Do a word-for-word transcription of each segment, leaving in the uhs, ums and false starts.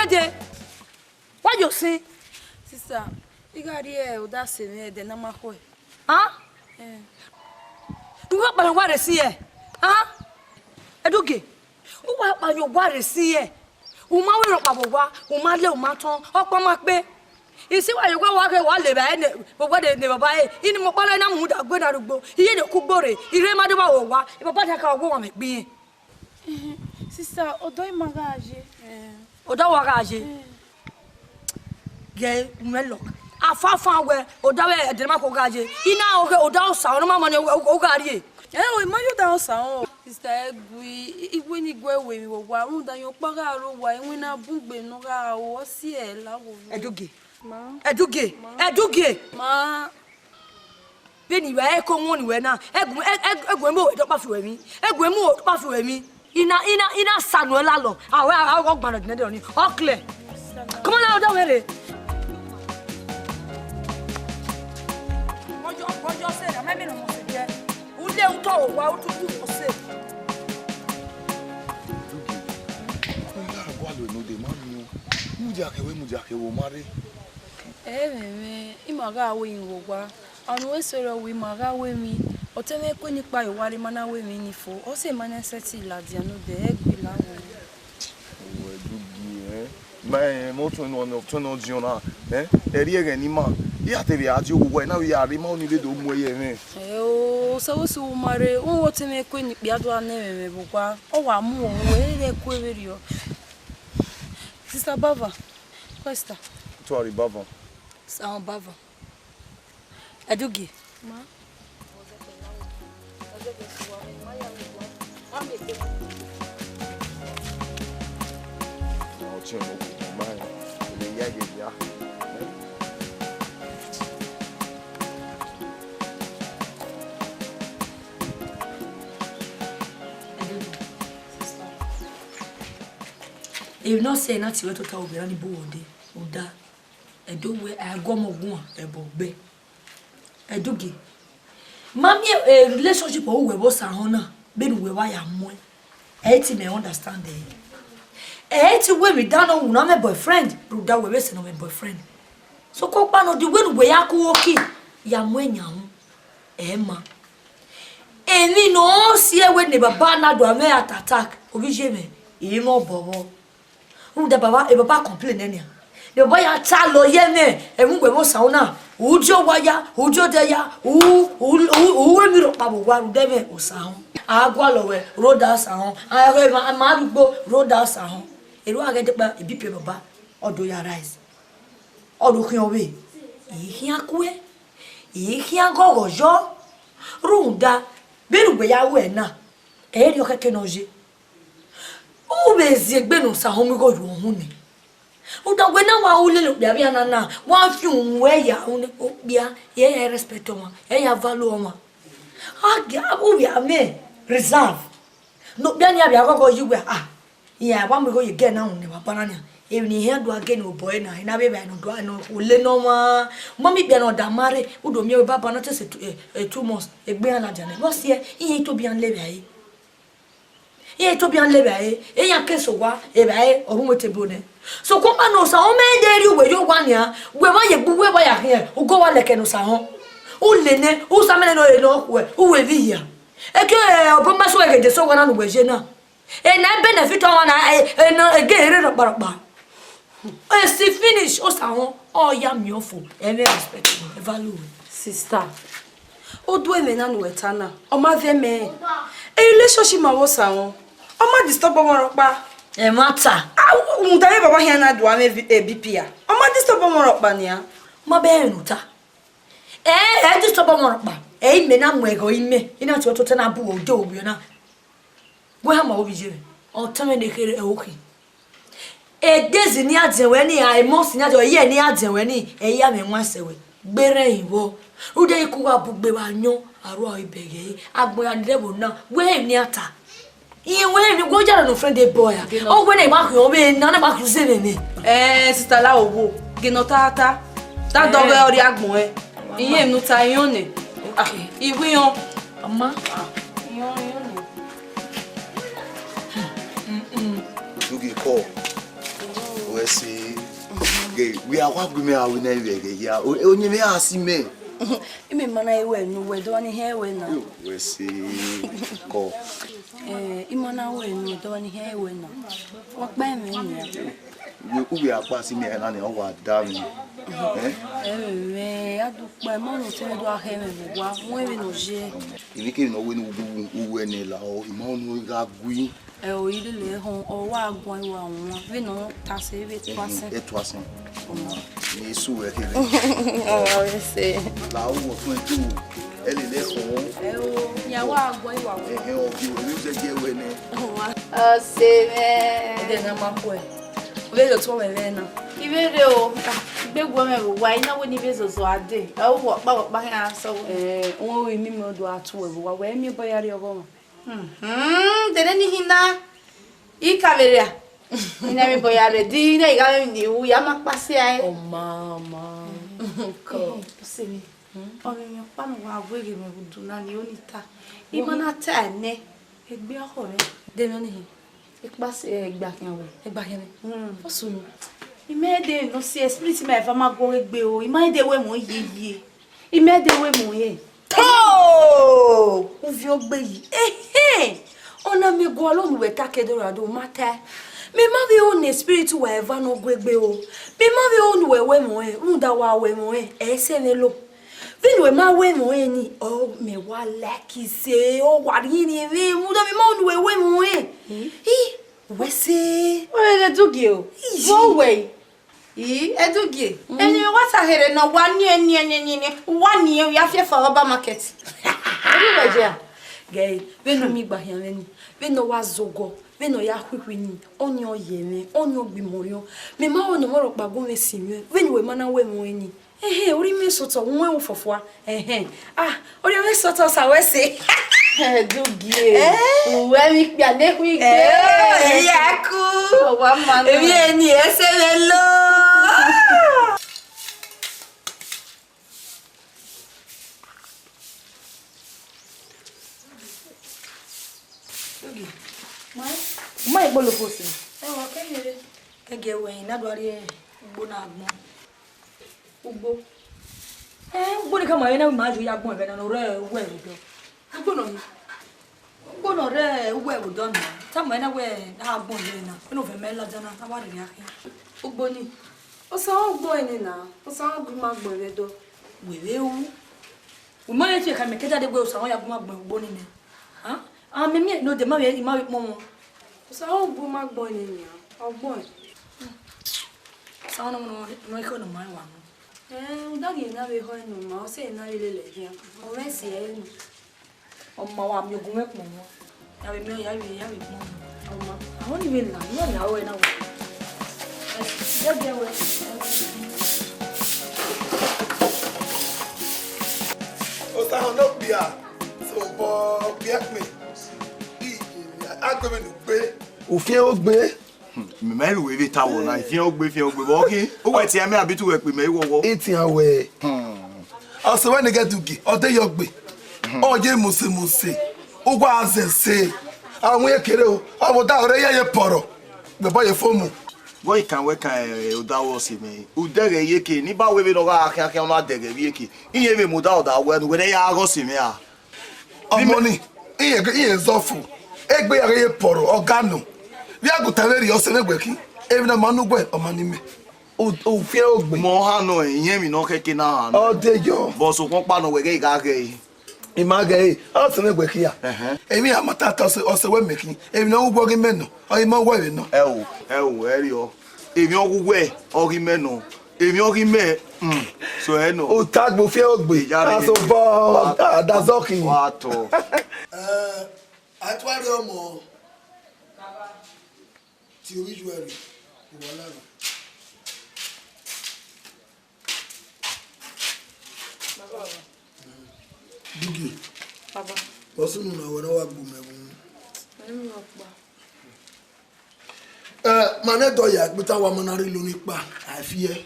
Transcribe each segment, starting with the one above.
Ẹdẹ, wa yo sin. Sista, I gha rhie odase mwẹ ẹdẹ ne a ma khuẹ. Ah? Eh. Uwa kpanyọ wa rre sin ẹ. Ah? Ẹdugie, uwa kpanyọ wa rre sin ẹ. U ma wẹ rhọkpa vbe owa, u ma le, u ma tọn, ọkpa ma kpe. I si wa ye owa wa ghe wa le vbe ẹre ne, vbe owa ne, ne baba ẹre. I ni mu ọkpa na muda gbe ne arhugbo. I ye ne ku gborre, I rre ma do vba vbe owa. Baba dia ka wẹ ọmwa mwẹ gbe irẹn. Sista, odọ ima gha ye. Odọ wa gha ye. Ghẹ umẹ lọ. Afanfan wẹ, odọ vbe ẹdẹ ma ko gha ye. I na oghe odọ Osa, ọ ma mọ ne u gha rrie. Ẹ o, ima ye odọ Osa o. Sista, ẹ gui, I wẹ ne I gu ẹre vbe owa, rhunmwuda rẹn ọkpa gha rre owa, iwinna bun egbe ne ọ gha ru, ọ si ẹre la wo. Ẹdugie. Ma. Ẹdugie, Ẹdugie. Ma. Vbene I wẹ ẹko wọn ni wẹ na, ẹgu, ẹ, ẹ, ẹgu emu ẹdọkpa fi wẹ emwi, ẹgu emu ẹdọkpa fi wẹ emwi. I na, I na, I na sa nuẹn lalọ, a wẹ, a wẹ ọgban nọ dẹnẹdẹ ọni, ọ clear. Come on now, don't worry. Ọjọ, ọjọ sẹ, na mẹ mi nọ mọ sẹ jẹ. U le u tọ owa, u tu u mọ sẹ. Ọ ya gualọ enu de ma miẹn. Mudia kẹvbe, mudia kẹvbe, ọ ma rre. Ẹmwẹ mwẹ, ima gha ru emwi vbe owa. Ọnii wẹ sẹrriọ wẹ ima gha ru emwi. Ọtẹn mwẹ ku eni kpa ye owa rre, ma na ru emwi ni fo. Ọ sẹ ma na sẹtin ladian nodẹ, ẹ gbe la wo. Owẹ Ẹdugie, ẹ? Ma, ẹ, mẹ ọtẹn nọ, ọtẹn nọ diọn na, ẹ? Ẹ rhie ẹghẹ ne ima. I ya te vbe a die owa, ẹ na vbe ya rre, ma ọnii vbe do mu ẹre ye mwẹ. Ẹ o, sẹ vbe sẹ u ma rre, u wẹ ọtẹn mwẹ ku eni kpia do gha nọ ẹmwẹ mwẹ vbe owa. Ọ wa mu owa, ẹ rhie ku vberriọ. Sista Bava, Kwesta. Tuari Bava. Saon Bava. Ẹdugie. Ma. Emwi ne ọ sẹ na tie wẹ tota, ovbi erha ni bu wẹ odẹ, u da. Ẹdẹ wẹ a gu ọmọ guan ẹbọ gbe. Ẹdugie, ma miẹn relationship ọre uwẹ vbe Osahọn na, vbene uwẹ wa ya muẹn. Ẹ i te mẹ understand ẹre. Ẹ i te wẹ emwi dan ne ọ wu ne ọ mwẹ boyfriend, rhunmwuda uwẹ vbe sẹ ne ọ mwẹ boyfriend. Sokpan ọkpa nọ, de uwẹ ne uwẹ ya ku uki ya mu ẹyan ru, ẹ ma. Emwi ne ọ si ẹwẹ ne baba na do mwẹ heart attack, ovbi iye mwẹ, I mwẹ obọ vbọ. Rhunmwuda baba, e baba complain nẹ nian. E baba ya ta lọ ye mwẹ, ẹmwẹ uwẹ vbe Osahọn na, u die owa ya, u die odẹ ya, u, u, u, u ru emwi rhọkpa vbe owa rhunmwuda ẹmwẹ Osahọn. A gualọ wẹ, rhunmwuda Osahọn. A ghe ma, ma rugbo, rhunmwuda Osahọn. Erriọ a ghẹ dekpa ebipe baba, ọ do ya rise. Ọ do khian ọvbehe, I khian kue, I khian ghọghọ yọ. Rhunmwuda, vbene uwẹ ya ru ẹre na, ẹ i rhie ọkhẹke ne ọ ye. U vbe ziegbe ne Osahọn mu igho ye uhunmwu nẹ. Rhunmwuda wẹ na wa ru lele okpia vbe iran na na, wa fi uhunmwu ẹre ya ru nẹ, okpia, ẹ ya respect ọmwa, ẹ ya value ọmwa. A gia, u vbe a mwẹ reserve. Ne okpia ni a vbe a ghọghọ yi wẹ, ah, iran wa mu igho ye girl na ru nẹ baba na nian. Emwi ne iran do a ghe ne obọ ẹre na, I na vbe vba ne ọ do a nọ, ole ne ọmwa. Ma miẹn ikpia ne ọ da ma rre, u do miẹn wẹ baba na te sẹ two, eh, eh, two months, egbe iran ladian nẹ. Vbọ siẹ, iran i tobọ iran le vbe a re. Iran i tobọ iran le vbe a re, iran ke sẹ owa, evba ẹre ọ ru mu table nẹ. Sokpan ọkpa ne Osahọn mẹ de rhie uwẹ ye owa nian, wẹ ma ye gbe uwẹ vba ya khian, ugo wa lẹkẹ ne Osahọn. U le nẹ, u sa mẹ nẹ ne ọ re ne ọ khuẹ, u wẹ vbe hia. Eke, eh, obọ ma sẹ uwẹ ghe de sẹ owa na ne uwẹ ye na. Ena benefit ọmwa na, eh, ena ege rre rọkparọkpa. Esi finish, Osahọn, ọ ya miẹn ọfo, ẹ mwẹ respect, ẹ value. Sister, odu ẹmwẹ na ne uwẹ ta na, ọ ma vẹ mẹ. E relationship ma vbe Osahọn, ọ ma disturb ọmwa rhọkpa. Ẹ ma ta. A, rhunmwuda vbe baba khian na do a mwẹ vi-, eh, B P a. Ọ ma disturb ọmwa rhọkpa nian. Ma bẹ ẹmwẹ ne u ta. Ẹ, ẹ disturb ọmwa rhọkpa. Ẹ i mẹ na mu ẹghẹ imẹ, I na tie ọtọtẹ na bu uwẹ ode ovbiọ na. Wẹ hama ovbi iye mwẹ, ọtẹn mwẹ ne kherhe ẹ okhin. Edezi ne a diẹn wẹ ni, a emọ si ne a diẹn wẹ, iye ne a diẹn wẹ ni, ẹ i ya mwẹ wan sẹ wẹ. Gberẹn vbọ, rhunmwuda I ku uwa bugbe vbe ayọn, a ru aro ibẹghe, agbọn ya ni rre ẹvbo na, wẹ hẹ emwi a ta. Iye wẹ hẹ emwi, wẹ ya rẹ ne friend boy a. Ọ wẹ na I ma khian ọvbehe na, na I ma khian uzẹmwẹ mwẹ. Eh, sister la owo, ghe ne ọ ta ta. Ta dọghe ọ rrie agbọn ẹ. Iye emwi ne u ta iyan nẹ. Ah, okay. I wi iyan. Mama. Ah, iyan, iyan nẹ. Dugie call. Wẹ se, ghe, wẹ a wa gu mẹ a wẹ na vbe ẹghẹ ya, o, o, yin mẹ a si mẹ. Imẹ ma na wẹ ne uwẹ dọ ni hẹ wẹ na. Wẹ se, kọ. Eh, ima na wẹ ne uwẹ dọ ni hẹ wẹ na. Wa kpa ẹmwẹ nia. Wẹ, uwẹ a kpa si mẹ na ni, ọ wa da mẹ. Eh? Ẹmwẹ, a do kpa, ma no te mẹ do a hẹ ẹmwẹ vbe owa, mu ẹmwẹ ne ọ ye. Emwi kemwi ne ọ wẹ ne uwẹ ne la, ọ, ima ọnii gha gui. Ẹ o, irẹn lele ehọn, ọ wa guan, wa wan, vbene ọ ta sẹ vbe tuasin. Ẹhẹn, ẹ tuasin. Jesu wẹ kherhe. Ọ wa vbe sẹ. La uwẹ ọtuẹn tu, ẹ lele ehọn. Ẹ o, ya wa guan, wa wan. Ẹhẹn, ọ bi ore zẹ jẹ wẹ nẹ. Ọ wa. Ọ sẹ mwẹ. Ẹdẹ na ma khuẹ. Vbe lo tuẹ mwẹ vbe na. I vbe rre o, igbe guọmwẹ vbe owa, I na wẹ ne I vbe zọzọ a dee. Ẹ o, wẹ ọkpa, wẹ ọkpa khian sẹ vbe. Ẹ, wọn ru imimẹ do a tuẹ vbe owa, wẹ miẹn obọ ya rrie ọghọmwa. Mhm, dede ni hin na, I ka vbe rria. I na vbe bọ ya rre, di I na gha vbe emwi ne I ru, ya ma kpa si ẹre. Ọ ma, ọ ma. Kọ. Sẹ vbe, ọmwẹ ọkpa ne uwa wẹ ghe mwẹ vbe udu na ni, ọ ni ta. I ma na ta nẹ, egbe ọkhọ mwẹ. De emwi ọnii hin? Ekpa si ẹgba khian wẹ. Ẹgba khian mwẹ? Hmm. Ọ sunu. I ma de nọ si spirit ma eva ma guọghọ egbe o, I ma de wẹ mọ yeye. I ma de wẹ mọ ye. To! Uviọn gbe yi. Ehẹn! Ọna mẹ gualọ ne uwẹ ta ke do ra do ma ta. Mẹ ma vbe ho ne spirit wa eva ne ọ gu egbe o. Mẹ ma vbe ho ne uwẹ wẹ mọ rẹn, rhunmwuda wa wẹ mọ rẹn, ẹ i sẹ mwẹ lo. Vbene uwẹ ma wẹ mọ rẹn ni, ọ mẹ wa like sẹ, ọ wa rhiẹnrhiẹn mwẹ, rhunmwuda mẹ ma ho ne uwẹ wẹ mọ rẹn. Hmm. I, uwẹ sẹ. Wẹ ghe Dugie o. Iyii. Vbọ wẹ? I, Edugie, emwi ne wa sa kherhe nọ, wa niẹn, niẹn, niẹn, niẹn, niẹn, wa niẹn, ya fiẹ fo ọba market. Eri wẹ jẹ a? Gẹe, vbene u miẹn igba khian mwẹ ni, vbene ọ wa zẹ ogọ, vbene ọ ya khuikhui ni, ọni ọ ye mwẹ, ọni ọ gbe imẹ orhiọn. Mẹ ma ho ne ọmwa rhọkpa gu mwẹ sin mwẹ, vbene uwẹ ma na wẹ mwẹ ọnrẹn ni. Ẹhẹn, orhiọn mwẹ sotọ, wẹ ufọfua. Ẹhẹn. Ah, orhiọn mwẹ sotọ sa wẹ sẹ. Edugie. Eh? Uwẹ vbe ikpia ne khu igbe. Eh, iya ku. Ọ wa ma nọ. Emwi eni ẹse vbe lo. Edugie. Ma, ma igbolo fosi. Ẹ wọ kẹgẹ, kẹgẹ wẹ na do rrie ugbo na agbọn. Ugbo. Eh, ugbo ni ka ma vbe na ma yo ya agbọn ẹvbo na ne ọ rre uwẹ vbe odọ. Ugbo nọ yi. Ugbo ne ọ rre uwẹ vbe odọ na. Tama na wẹ a agbọn ẹvbo na. Vbene ovẹn mẹ ladian na, a wa rhirhi khian. Ugbo ni. Osa ugbo ẹre na. Osa ugbo ima agbọn ẹvbo odọ. Wẹ vbe ru. Wẹ ma rẹn tie khama mẹ ke dade wẹ osa ya gu ima agbọn ugbo ni nẹ. Hẹn? A mẹ miẹn ne odẹ ma vbe, ima vbe kpọnmwẹ. Osa ugbo ima agbọn ẹre nian. Ọgbọn. Sa ọnọ nọ nọ ikọ nọ ma wa nọ. Eh, u da ghi na vbe họe nọ ma, ọ sẹ na vbe lele khian. Ọ mwẹ si ẹre nọ. Ọ ma wa miẹn ogun mwẹ kpọnmwẹ. Ya vbe miẹn, ya vbe, ya vbe kpọnmwẹ. Ọ ma. Ahọn ni vbe la, ne ọ la ruẹ na wẹ. Ẹ, jẹ jẹ wẹ. Osa họn ne okpia, so bọ okpia kpe. I, a gbe vbe ne u gbe. Ufiẹn ogbe. Hmm, mẹ ma vbe wẹ vbe ta wọ na, ifiẹn ogbe, ifian ogbe, vbọ khin? Uwẹ tian mẹ abi te uwẹ kpe mẹ iwọwọ? Itian wẹ. Hmm. Ọse wẹ ne Edugie, ọ de yọ gbe. Hmm. Ọ ye mose mose. Uwa zẹ se. Awun ye kere o. Ọ vbe da ọre ye ye pọrọ. Gbẹbọ ye fomu. Vbọ ikan wẹ kan, eh, odaro ọse mẹ. Udẹghẹ iyeke, ne I ba wẹ vbene ọ gha khian khian, ọ na dẹghẹ vbe iyeke. Iye vbe mu odaro da wẹ ne uwẹ ne ya gha ọse mẹ a. Ọmọ ni, iye, iye zọfu, egbe ya ghe ye pọrọ, ọ ga nọ. Vbe aguta vbe rhie ọse vbe egbe khin, emwi ne ọ ma nu uwẹ, ọ ma ni mẹ. U, ufiẹn ogbe. Mẹ ọ hannọ, iyẹn emwi ne ọ khẹke na hannọ. Ọ de yọ. But sokpan ọkpa nọ wẹ ghẹ I gha ghẹ ẹre. I ma ghẹ ẹre, ọse vbe egbe khin ya. Ẹhẹn. Emwi a ma ta ta ọse, ọse wẹ mẹ khin, emwi ne ọ wu uwẹ ọ ghi mẹ nọ, ọ ghi ma uwẹ vbe nọ. Ẹ o, ẹ o, ẹ riọ. Emwi ọghe uwẹ, ọ ghi mẹ nọ. Emwi ọghe imẹ, hmm, so ẹ nọ. Otagbe ufiẹn ogbe, Iyare. Asobọ, adazọkhi. Wa tọ. Eh, a tuari ọmọ. Ti owijuẹre, uwa na nọ. Dugie. Baba. Vbọ sunu na wẹ ne ọ wa gbe mẹ vbunu? Ẹ, ma nẹ dọ ya gbe ta wa ma na rre ilo ni kpa, a fiẹ.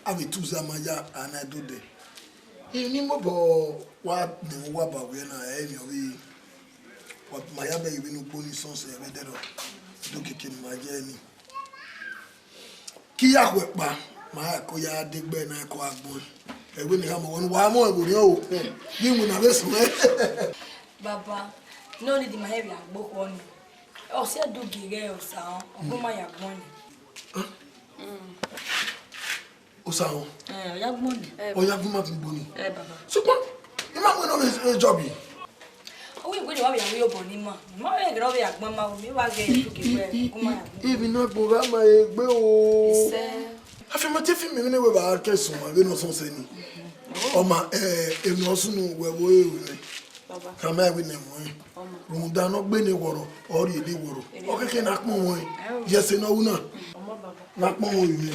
A vbe tuza ma ya, a na do dẹ. Emwi ni mobọ wa nọ wa ba wẹ na, ẹ emwi ọ vbe, wa ma ya bẹghe vbene ugbo ni sọnsẹ vbe dẹrọ. Do keke ne ma ye ni. Ke I ya khuẹ kpa, ma ya ko ya degbe na ko agbọn. Ẹvbo ne I khama wẹ ne uwa mọ ẹvbo ne ọ vbe khuẹn, ghi winna vbe sunu. Baba, no need ma hẹ vbe agbọn ọnii. Ọ sẹ do gie ghẹ Osa, ọ gu ma ya agbọn nii. Osa ọ? Eh, ọ ya agbọn nii. Ọ ya gu ma gu agbọn nii. Eh, baba. Sokpan, I ma wẹ ne ọ vbe jọbi. Ọ wẹ wẹ ne wa vbe ya vbe obọ ni ma. Ma vbe gẹrẹ ọ vbe ya agbọn ma, mi wa ghe do gie ghẹ, gu ma ya agbọn. Emwi ne agbọn gha ma egbe o. Isẹ. Afianma te fi mẹ vbene wẹ vbe a ke sunu vbene ọ sẹ nii. Ọ ma, eh, emwi ne ọ sunu wẹ vbe ru mwẹ. Baba. Khama ẹre ne ẹmwẹ. Ọ ma. Rhunmwuda ne ọ gbe ne wọrọ, ọ rhie ne wọrọ. Ọ keke ne akpọn wọn. Ayo. Ye ẹse ne ọ ru na. Ọ ma, baba. Ne akpọn wọn ru mwẹ.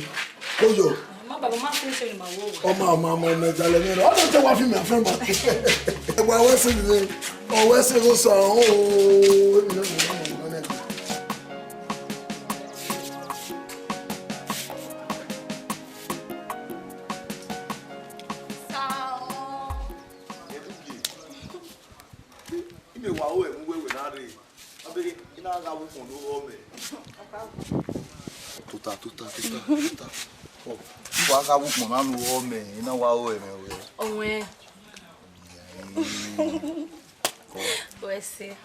Ko yọ. Ma, baba, ma fi se ni ma wo. Ọ ma, ọ ma, ọ ma, ọ ma, jalẹ mwẹ rọ. Ọ te wa fi mẹ afẹn ma. Ẹgba wẹ se ni. Ọ wẹ se gho sa o. Sa o. Imẹ wa ru ẹmwẹ uwẹ wẹ na rre. Abeghe, I na gha vbe ukpọn ne u rhọ mẹ. Tota, tota, tota, tota. Ọ, I wa gha vbe ukpọn na ne u rhọ mẹ, I na wa ru ẹmwẹ wẹ. Ọwẹn. Wẹ se.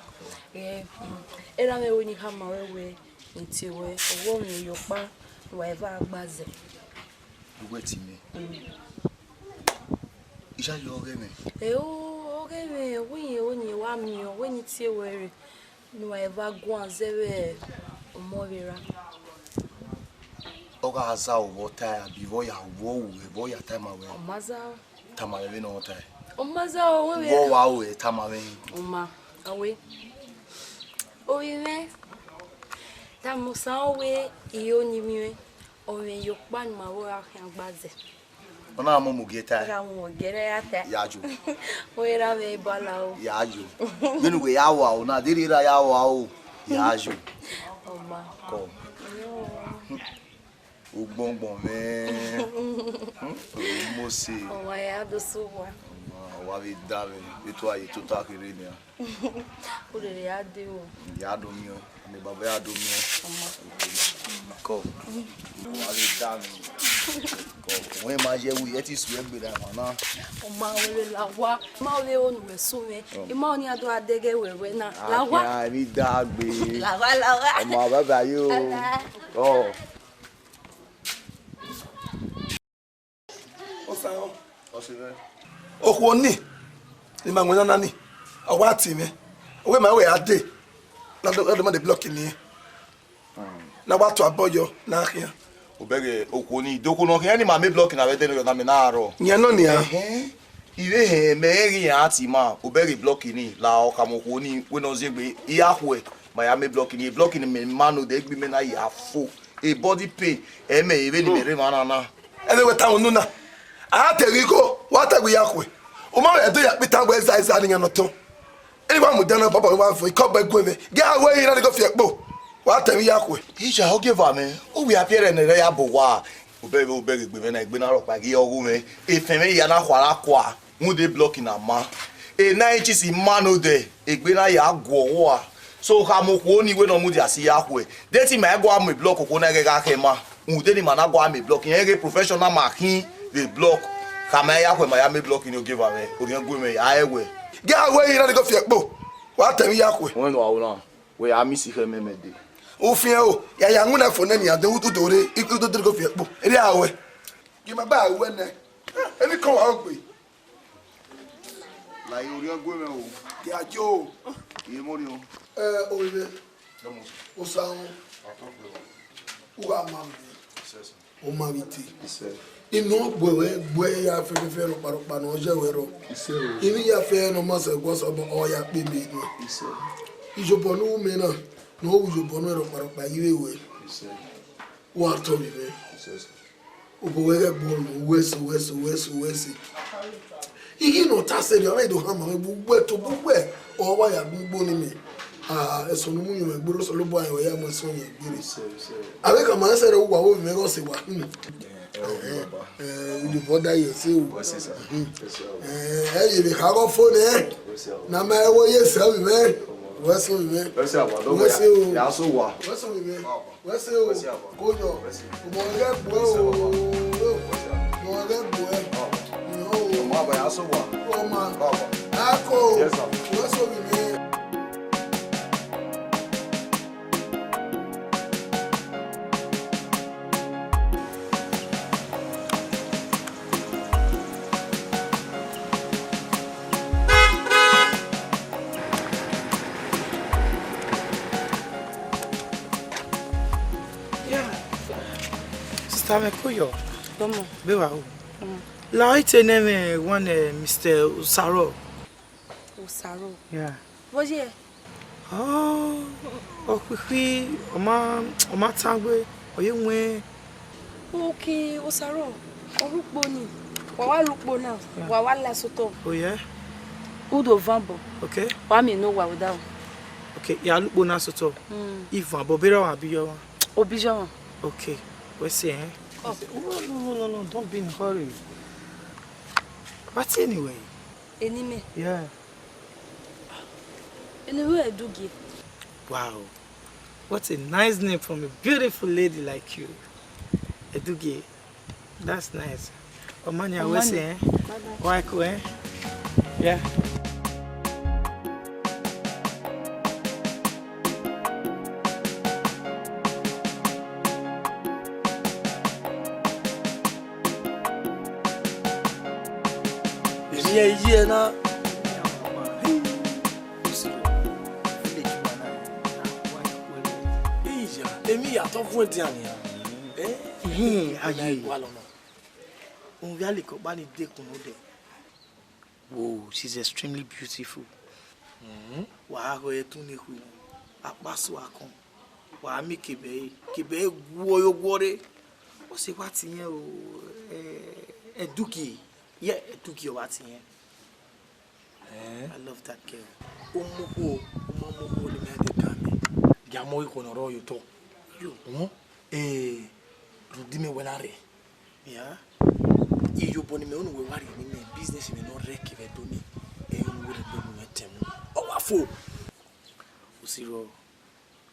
Ẹ, mm, erha mwẹ ro ni khama wẹ wẹ, ne I tie wẹ, ọ wẹ ọmwẹ iyọkpa ne uwa eva gba zẹ. Uwẹ ti mẹ. Mm. Iyayi ọghe mwẹ. Eo, ọghe mwẹ, wẹ irẹn ro ni wa miẹn, wẹ ne I tie wẹ rre, ne uwa eva guan zẹ vbe ọmọ vbe erha. Ọ gha zaro vbe ọ tae, abi vbe ọ ya wọ ru, vbe ọ ya tama wẹ? Ọ ma zaro. Tama mwẹ vbene ọ tae. Ọ ma zaro, wẹ vbe. Vbe ọ wa ru, tama mwẹ. Ọ ma, awe. Ovbi mwẹ, tama Osa wẹ, iro ni mwẹ, ọmwẹ iyọkpa ne ima vbe gha khian gba zẹ. Ọ na mu mu gie tae. Gha mu gie ne ya tae. Ya yo. Wẹ ra vbe bala o. Ya yo. Vbene uwẹ ya wa o na, deghẹ ra ya wa o. Ya yo. Ọ ma. Kọ. Yo. Ugbọngbọn mwẹ. Mose. Ọ ma ya do sẹ uwa. Ọ ma, wa vbe da mwẹ, eto a ye tota kherhe nian. Urere ya de o. Ya do miẹn, ne baba ya do miẹn. Ọ ma. Kọ. Wa vbe da mwẹ. Kọ. Wẹ ma ye wu, ẹ ti su egbe da ma na. Ọ ma, wẹ vbe la wa. Ma vbe onu wẹ su mwẹ. Ọ. I ma ọni a do a dẹghe wẹ wẹ na. La wa. A, mi da gbe. La wa, la wa. Ọ ma, bye bye yo. Bye bye. Ọ. Osanrhọn. Ọ sẹ mwẹ. Okhuo ni, ne ima winna na ni, ọ wa tie mwẹ. Ọ wẹ ma wẹ a dee, na do, na do ma de block ni. Na wa tu abọ yọ, na khian. Obẹghe okhuo ni, do okhuo nọ khian ni ma miẹn block na vbe ẹdẹ ne ọ na mẹ na rrọọ. Yẹn nọ nian. Ẹhẹn. I vbe hẹn mẹ rẹn ghi iran tie ima, obẹghe block ni, la ọ khama okhuo ni, wẹ ne ọ ziengbe, I ya khuẹ, ma ya miẹn block ni, block ni mẹ ma nọ odẹ, egbe mẹ na ya fo. E body pain, ẹ mẹ vbene imẹ rre emwa na na. Ẹvbo wẹ tama unu na. A te ghi igho, wa ta gbe ya khuẹ. U ma vbe do ya kpita wẹ eza eza ne iran nọ tọn. Eni wa mudia na baba wa fo, ikọ gbe gu mwẹ. Gie a wẹ iran ni go fi ẹkpo. Wa ta emwi ya khuẹ. Ija, ogieva mwẹ, u wia piẹrẹ ne ẹre ya bọ owa. Obẹghe, obẹghe egbe mwẹ na, egbe na rhọkpa ghi ọghe mwẹ. Efẹn mwẹ ya na khuara kua. Rhunmwuda block na ma. E na inches ma nọ odẹ, egbe na ya guọ uwa. So, khama okhuo ni wẹ ne ọ mudia si ya khuẹ. De te ima i gua miẹn block okhuo na ghẹ gha khẹ ma. Rhunmwuda ne ima na gua miẹn block, irẹn ghe professional ma khin vbe block. Khama ya khuẹ ma ya miẹn block ni, ogieva mwẹ, orhiọn gu mwẹ, a rẹn wẹ. Gie a wẹ iran ni go fi ẹkpo. Wa ta emwi ya khuẹ. Wẹ ne wa ro na, wẹ ya miss khẹ mẹ mẹ dee. U fian o, ya ya winna fo nẹ nian de, u do rre, u do de go fi ẹkpo. Erriọ a wẹ. Gie ima ba wẹ nẹ. Emwi kọn wa ogbe. La ye orhiọn gu mwẹ o. Dia jo. Ye mọ orhiọn. Ẹ, orinmwẹ. Osanrhọn. U gha ma mwẹ. Ọ ma vbe te. Inu ọ gbe wẹ, gbe ya fẹfẹfẹ rhọkpa rhọkpa ne ọ ye wẹ rrọọ. Emwi ya fẹ ne ọ ma sẹ guọ sẹ obọ, ọ ya kpe mẹ nuẹn. Iyobọ ne u ru mẹ na, ne ọ ru iyobọ nuẹn rhọkpa rhọkpa, I vbe wẹ. Wa tọ vbe mwẹ. Obọ wẹ ghẹ gbọ nọ, uwẹ ẹse, uwẹ ẹse, uwẹ ẹse, uwẹ ẹse. I ghi nọ ta sẹrriọ, ọ na do khama mwẹ, uwẹ to, uwẹ, ọ wa ya gun ugbo ne imẹ. Ah, ẹsọn ne u mu yẹn mwẹ gberra, Osanobua rẹn wẹ ya mu ẹsọn yẹn gberra. Avbe khama sẹrriọ, uwa vbe ovbi mwẹ ghe ọse wa khin. Eh, ujobọ da ye ẹse o. Eh, ẹ ye vbe kha ghe ọ fo nẹ. Na ma ẹvbo ye ẹse ovbi mwẹ. Wẹ sẹ ovbi mwẹ. Wẹ sẹ, abọ, wẹ sẹ o. Ya sẹ owa. Wẹ sẹ ovbi mwẹ. Wẹ sẹ o. Wẹ sẹ, abọ. Kojọ. Wẹ sẹ. Ọmọ ghẹ gbuẹ o. Wẹ sẹ, abọ. Ọmọ ghẹ gbuẹ. Abọ. Ọmọ, abọ, ya sẹ owa. Ọmọ. Abọ. Ako. Yes, sir. Wẹ sẹ ovbi mwẹ. Yeah. Sister, mẹ ko yọ. Come on. Be wa o. Come on. La ite ne mwẹ one, eh, Mister Osaro. Osaro. Yeah. Vbọ ye? Oh, ọ khuikhui, ọ ma, ọ ma tangbe, ọ ye wẹn. Okay, Osaro, ọ rre ukpo ni. Wa wa rre ukpo na, yeah, wa wa la sotọ. Oh, yeah? Udo van bọ. Okay. Wa miẹn ne owa without. Okay, ya la ukpo na sotọ. Mm. Ivan, but bera wa bi yọ wa. Obi yọ wa. Okay, we see, eh? Oh. No, no, no, no, no, don't be in a hurry. But anyway. Eni mẹ? Yeah. Eni wẹ Edugie. Wow. What a nice name from a beautiful lady like you. Edugie. That's nice. Omani, I will say, eh? Bye bye. Wa ko, eh? Yeah. Iye, iye na. Iya, emwi ya tọ vuọn edian nian. Eh? Ihin, aye. Wa lọ nọ. Uhunmwu vbe alekọ ọkpa ni dekun nodẹ. Wow, she's extremely beautiful. Mhm. Wa ho ẹre tun ne ekhu, akpa so akọn. Wa miẹn ikebe ẹre, ikebe ẹre guọ ye oguọ rre. Ọ sẹ wa tie irẹn o, eh, Edugie. Yeah, Edugie ọ wa tie irẹn. Eh? I love that girl. Ọmọ okhuo, ọmọ, ọmọ okhuo ne mẹ de ka mẹ. Ya mọ ikhuo ne ọ rrọọ ye otọ. Yo. Uhun. Eh, rhunmwuda imẹ wẹ na rre. Yeah. Iyobọ ne imẹ unu wẹ wa rhie ne imẹ business imẹ ne ọ rre kevbe Ẹdo ni, ẹ i unu wẹ rhie ne imẹ tẹn mu. Ọ wa fo. Osiro,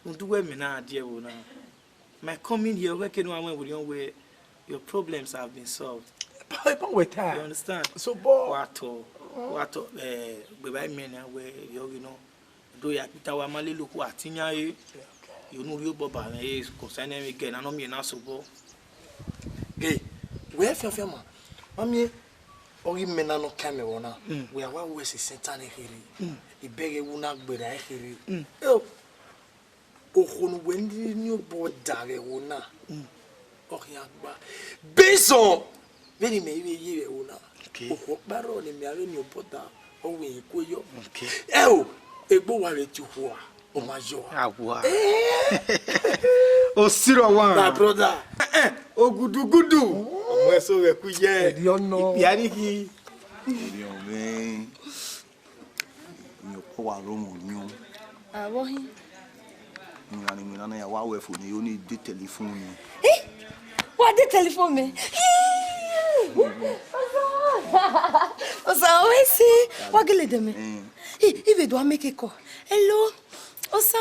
rhunmwuda uwẹ mẹ na die ẹvbo na. My coming here, ọ ghẹ kene uwa mwẹ werriẹ wẹ your problems have been solved. Epa, epa wẹ ta. You understand? So, bọ. Wa tọ, wa tọ, eh, gbe ba imẹ na wẹ yọ ghi nọ. Do ya kpita wa ma lele okhuo atiyan re. Yo nu rhie obọ ba mwẹ, eh, concerning ẹmwẹ igẹ na nọ miẹn na so bọ. Hey, wẹ fianfian ma, ma miẹn, ọ ghi mẹ na nọ ka mẹ vbọ na, mm, wẹ a wa ru ẹse sẹtan ne kherhe, mm, ibẹghe wu na gberra kherhe. Mm. Eh, okhuo ne uwẹ ni obọ da vbe ẹvbo na, mm, ọ khian gba. Based on vbene imẹ i vbe ye vbe ẹvbo na, okay, okhuo ọkpa rrọọ ne imẹ a vbe ni obọ da, ọ wẹ irẹn kue yọ. Okay. Ẹo, egbe uwa vbe tie okhuo a, ọ ma yọ a. Awa. Eh. Osiro wa. My brother. Eh, eh, ogudugudu. Ọmọ eso vbe ku ye. Eri ọnọ. Ikpia ni ki. Eri ọmọ. Iyẹn ọkpa wa rre ọmọ orhiọn. Avbe ọhi. Iran ni iran na ya wa wẹ fo ni yo ni de telephone ni. Eh? Wa de telephone mẹ? Hi! Osa, Osa, wẹ se. Wa gele de mẹ. Eh. Hi, ive do make call. Hello. Osa,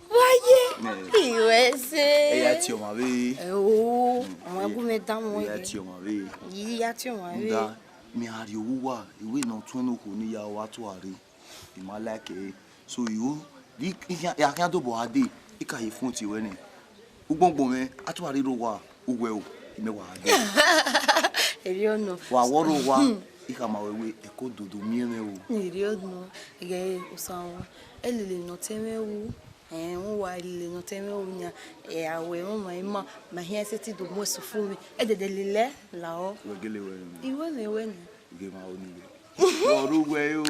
wa ye? Eh. Iwe se. Ẹ ya tie ọmwa vbe. Ẹ o, mm, ọmwa gu mẹ da wọn. Ẹ ya tie ọmwa vbe. Yi ya tie ọmwa vbe. Nda, mi a rhie owa, iwe ne ọ tuẹn ne okhuo ni ya wa tua rre. I ma like ẹre. So, iro, di, I khian, I khian dobọ gha dee, I ka ye front wẹ nẹ. Ugbọngbọn mwẹ, a tua rre rre owa, uwẹ o, imẹ wa gha dee. Erriọ nọ. Wa wọ rre owa, I khama ruẹ wẹ, ẹko dodo miẹn mwẹ o. Erriọ nọ, ẹghẹ Osanmwẹ, ẹ lele ne ọ te mwẹ ru, ẹn, u wa lele ne ọ te mwẹ ru nian, ẹ, a wẹ, ọ ma ima, ma hian sẹtin do mu ẹse fu mwẹ, ẹ dẹdẹ lele ẹe la ọ. Wẹ gele wẹ. Iwẹ mwẹ wẹ nian. Ghe ma ho ni wẹ. Ọ rre uwẹ o.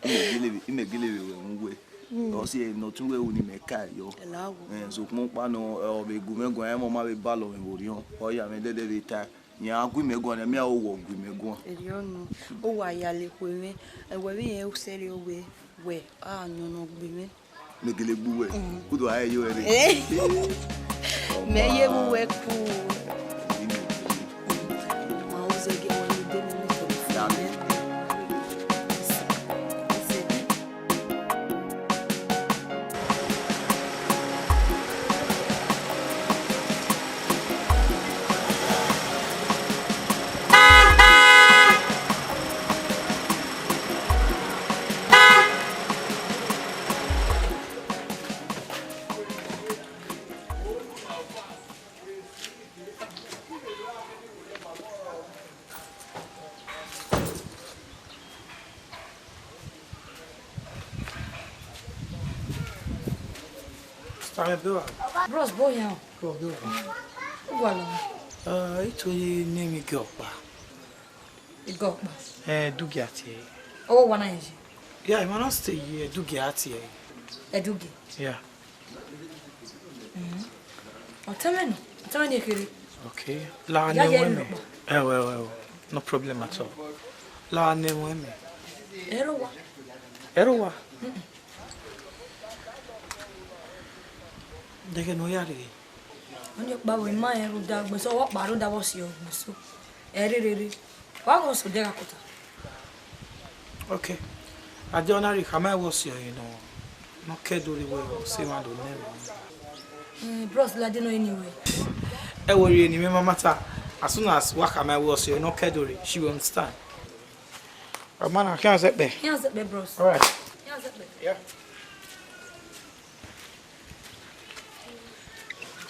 Imẹ gele vbe, imẹ gele vbe wẹ mu wẹ. Mm. Ọ si ẹre ne ọ tọn wẹ ru ne imẹ ka yọ. Ẹ la wọ. Eh, sokpan ọkpa nọ, ọ vbe gu mwẹ guan, ẹmwẹ ọ ma vbe balọ mwẹ vbe orhiọn. Ọ ya mwẹ dẹdẹ vbe ta. Iran gu imẹ guan, mẹ a ho wọ gu imẹ guan. Erriọ nọ. Ọ wa ya le khue mwẹ. Ẹwẹ vbe irẹn u sẹrriọ wẹ, wẹ a nọ nọ gbe mwẹ. Mẹ gele gbe uwẹ. Mm. Udu a yo ẹre. Eh. Mẹ ye vbe uwẹ ku. Ma o zẹ gẹ wẹ ni de mi ni to. Ya ni. Ise. Ise. Amẹ bẹ wa. Bros, bọ yan. Bro, bẹ wa. Ugualọ. Eh, I to ye ne emwi gẹ ọkpa. Igọkpa. Eh, ẹdugie a tie ẹre. Ọ wa na ye? Yeah, emwa na stay ye, ẹdugie a tie ẹre. Ẹdugie? Yeah. Mm. Ọ tẹmwẹ nọ, ọ tẹmwẹ ne kherhe. Okay. La ne ẹmwẹ mẹ. Ẹwẹ, ẹwẹ, ẹwẹ. No problem at all. La ne ẹmwẹ mẹ. Ẹro wa. Ẹro wa. Dẹghẹ ne ọ ya rre. Ọni ọkpa vbe ima rẹn rhunmwuda ọgbẹn sẹ, ọkpa rhunmwuda vbe ọ si ọgbẹn sẹ. Ẹ rherhe rre. Wa ghe ọse odẹ gha kota. Okay. A dia ọna rhie khama ẹvbo ọse ọre nọ, ne ọ ke do rre wẹ ọse mwa do nẹ emwa. Mm, bros, ladian nọ eni wẹ. Ẹ wo rhie ne imẹ ma mata. As soon as wa khama ẹvbo ọse ọre ne ọ ke do rre, she will understand. Ọ ma na khian zẹkpẹ. Khian zẹkpẹ, bros. All right. Khian zẹkpẹ. Yeah.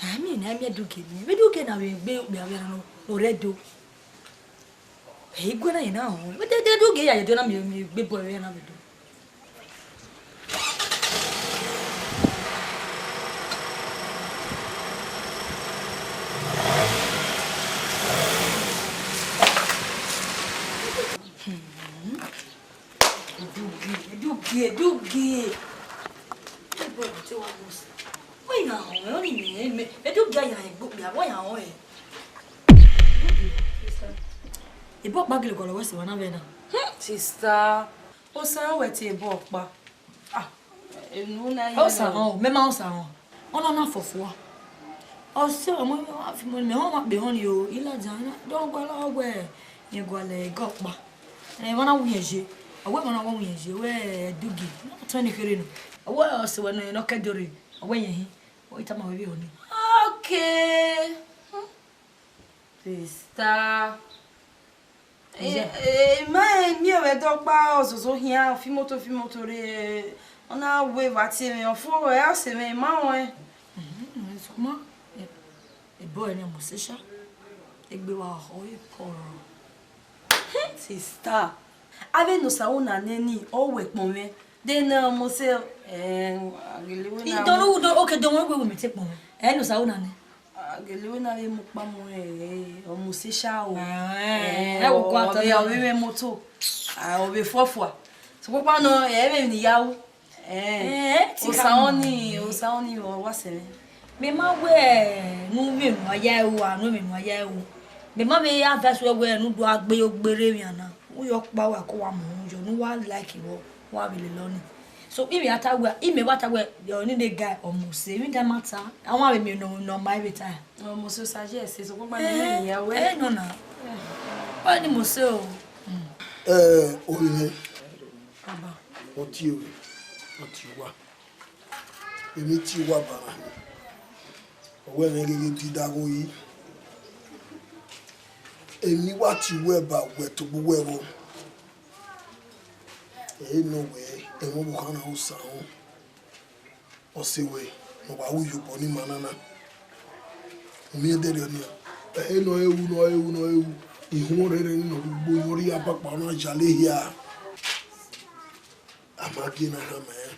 Ami na mi Ẹdugie ni. Vbe Ẹdugie na vbe gbe okpia vbe na no, ọ rre do. Ẹ i gue na ye na họn. Vbe de, de Ẹdugie ya ye do na mi, mi gbe bọ vbe na vbe do. Hmm. Ẹdugie, Ẹdugie, Ẹdugie. Ẹ bọ, ẹ te wa gọ sẹ. Wẹ ya họn, ọ ni mẹ, mẹ, Ẹdugie ya egbe okpia, wẹ ya họn ẹ. Ibọ ọkpa gele gọlọ wẹ sẹ wa na vbe na. Hmm, sister, osa wẹ tie ibọ ọkpa. Ah, enu na ye. Osa họn, mẹ ma osa họn. Ọ na na fọfua. Ọ sẹ ọmọ, mẹ họn wa kpe họn ni o, ilaja, dọ gualọ wẹ, rẹn gualọ ẹgẹ ọkpa. Ẹ, emwa na wu irẹn ye. Ọ wẹ emwa na wa wu irẹn ye, wẹ Ẹdugie, ọ tọn ni kherhe nọ. Ọ wẹ ọse wẹ nọ, nọ kẹ do rre, ọ wẹ irẹn hin. Ọ i tama wẹ vbe họn ni. Okay. Hmm. Sister. Ẹ, ẹ, ma miẹn vbe ẹdẹ ọkpa ọzozo khian, fi imoto, fi imoto rre, ọ na wẹ evba tie mwẹ, ọ fo, ẹ, a sẹ mwẹ, ma rẹn. Mhm, sokpan, ẹ, ẹbọ ẹre ne Mosesha, egbe wa họ e kọrọ. Sister, avbe ne Osa ru na nẹ ni, ọ wẹ ẹkpọn mwẹ. De ne Mose, eh, a gele wẹ na. Idọnrugha, okay, dọnrugha wẹ mẹ te kpọn mwẹ. Ẹ ne Osa ru na nẹ. A gele wẹ na vbe mu kpa mu rẹn, ọ Mosesha o. Eh, ẹ wo kua tọ ọ vbe imoto. Ah, ọ vbe fọfua. Sokpan nọ, ẹ vbe ni ya ru. Eh, Osa ọni, Osa ọni ọ wa sẹ mwẹ. Mẹ ma wẹ ne u vbe unu a ya ru, a nu emwi ne u a ya ru. Mẹ ma vbe advice wẹ wẹ ne u do gbe yo gbe rre emwi na. U yo kpa wa ko wa mu yọ, ne u wa like wọ, wa vbe lele ọni. So, imẹ a ta wẹ, imẹ wa ta wẹ, ọ ni ne guy ọ Mose, emwi da ma ta, a wa vbe miẹn nọ, nọ ma vbe ta. Ọ Mose Osa ye ẹse, sokpan ne ya wẹ. Eh, no na. Ọ ni Mose o. Mm. Eh, orinmwẹ. Baba. Ọ tie owa, ọ tie owa. Emwi tie owa ba na. Ọ wẹ mwẹ ghi dida gho yi. Emwi wa tie uwẹ ba wẹ tobọ uwẹ vbọ. Ẹ i nọ wẹ, ẹmwẹ ọvbokhan na Osa họn. Ọse wẹ, ne ọ wa ru iyobọ ne ima na na. U miẹn ẹdẹrriọ nian. Ẹ i nọ ru, nọ ru, nọ ru. Ihun rẹrẹ ni nọ gbe ugbo, ọ rhie abakpa, ọ na yale hia. A ma gie na khama ẹn.